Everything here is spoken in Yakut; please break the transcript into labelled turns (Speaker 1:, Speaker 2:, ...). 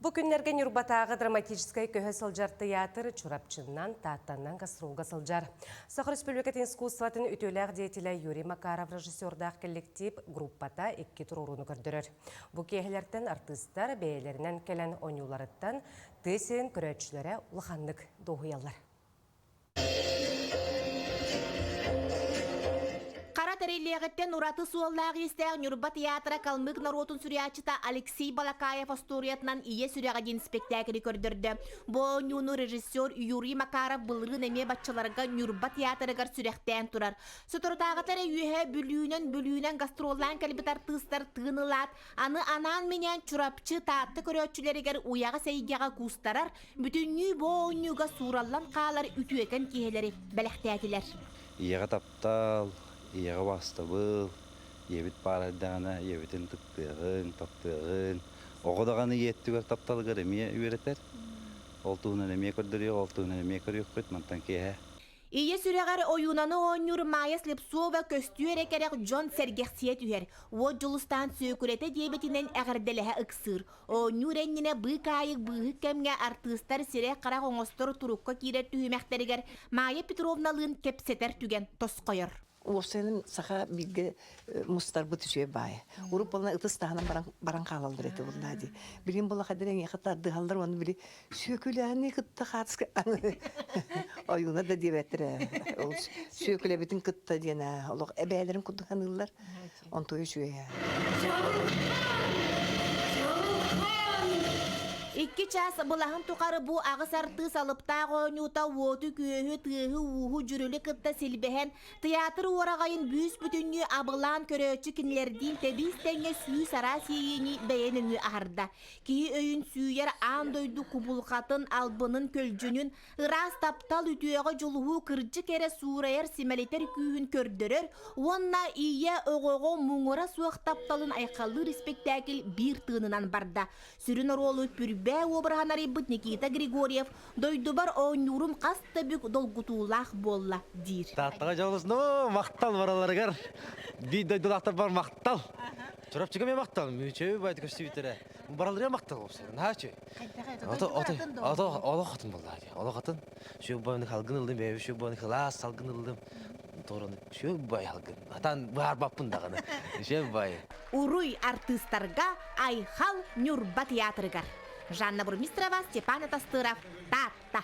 Speaker 1: Бу күннэргэ Ньурбатааҕы драматическай көһө сылдьар тыйаатыр Чурапчыннан, Тааттаннан гастролга сылдьар. Саха Республикатын искусствотын үтүөлээх деятелэ Юрий Макаров режиссердаах коллектив группата икки туруорууну көрдөрөр. Бу киэһэлэртэн артыыстар бэйэлэринэн кэлэн оонньууларыттан тыа сирин көрөөччүлэрэ улаханнык дуоһуйаллар.
Speaker 2: Хара тэриллиэҕиттэн ураты суоллаах-иистээх Ньурба театра калмык норуотун суруйааччыта Алексей Балакаев остуоруйатынан Ийэ сүрэҕэ диэн спектаклы көрдөрдө. Бу оонньууну режиссер Юрий Макаров былырыын эмиэ баччаларга Ньурба театрыгар сүрэхтээн турар. Соторутааҕыта эрэ үөһэ Бүлүүнэн Бүлүүнэн гастроллаан кэлбит артыыстар тыын ылаат, аны анаан-минээн Чурапчы, Таатта көрөөччүлэригэр уйаҕас эйгэҕэ куустарар, бүтүннүү бу оонньууга суураллан хаалар үтүөкэн киэһэлэри бэлэхтээтилэр.
Speaker 3: Ийэҕэ таптал, ийэҕэ убаастабыл, ийэбит баар эрдэҕинэ ийэбитин ытыктыаҕыҥ, таптыаҕыҥ. Оҕо даҕаны ийэ өттүгэр тапталыгар эмиэ үөрэтэр. Ол туһунан эмиэ көрдөрүөх, ол туһунан эмиэ көрүөхпүт мантан киэһэ.
Speaker 2: Ийэ сүрэҕэр ойуунаны оонньуур Майя Слепцова көстүү эрэ кэрэх дьон сэргэхсийэ түһэр. Уот Дьулустаан Сүөкүлэтэ диэбитинэн эҕэрдэлэһэ ыксыыр. Оонньуур иннинэ быыкаайык быыһык кэмҥэ артыыстар сирэй-харах оҥостор турукка киирэр түһүмэхтэригэр Майя Петровналыын кэпсэтэр түгэн тосхойор.
Speaker 4: Уопсайынан саха бииргэ мустарбыт үчүгэй баайа. Урут буолан ытыс таһынан баран, баран хаалаллар этэ буоллаа дии. Билигин буолла хайдах эйиэхэ тардыһаллар уонна били сүөкүлээни кытта хаатыска ойууна да диэбэттэр Ол сүөкүлэбитин кытта диэн олох эбээлэрин курдук саныыллар. Онтуйа үчүгэй.
Speaker 2: Икки чаас былаһын тухары бу аҕыс артыыс алыптаах оонньуута уоту-күөһү, тыаһы-ууһу дьүрүлү кытта силбэһэн, тыйаатыр уораҕайын бүүс-бүтүннүү абылаан көрөөччү кинилэрдиин тэбиис-тэҥҥэ сүүс араас иэйиини бэйэ нөҥүө аһарда. Киһи өйүн сүүйэр аан дойду кубулҕатын, албынын, көлдьүнүн, Ыраас таптал үтүөҕэ дьулуһуу кырдьык эрэ суурайар симэлитэр күүһүн көрдөрөр уонна ийэ оҕоҕо муҥура суох тапталын айхаллыыр испэктээкил биир тыынынан барда. Сүрүн оруолу Пүрбээ уобараһын арыйбыт Никита Григорьев «Дойдубар оонньуурум хас да бүк долгутуулаах буолла» диир.
Speaker 5: Тааттаҕа дьолус, махтал бараларыгар биир дойдулаахтарбар махтал. Чурапчыга эмиэ махтал, мүчөй байды көстүбүттэрэ. Бараларыгар махтал уопсайынан, наһаа үчүгэй. Ото ото ото олох атын буолла дии. Олох атын. Сүөббаны халгын ыллым, бэйэбит сүөббаны кылаас салгын ыллым. Торону сүөббай халгын. Атан баарбаппын даҕаны. Сүөббай.
Speaker 2: Уруй артыыстарга Айхал Ньурба театрыгар. Жанна Бурмистрова, Степан Атастыров, Таатта.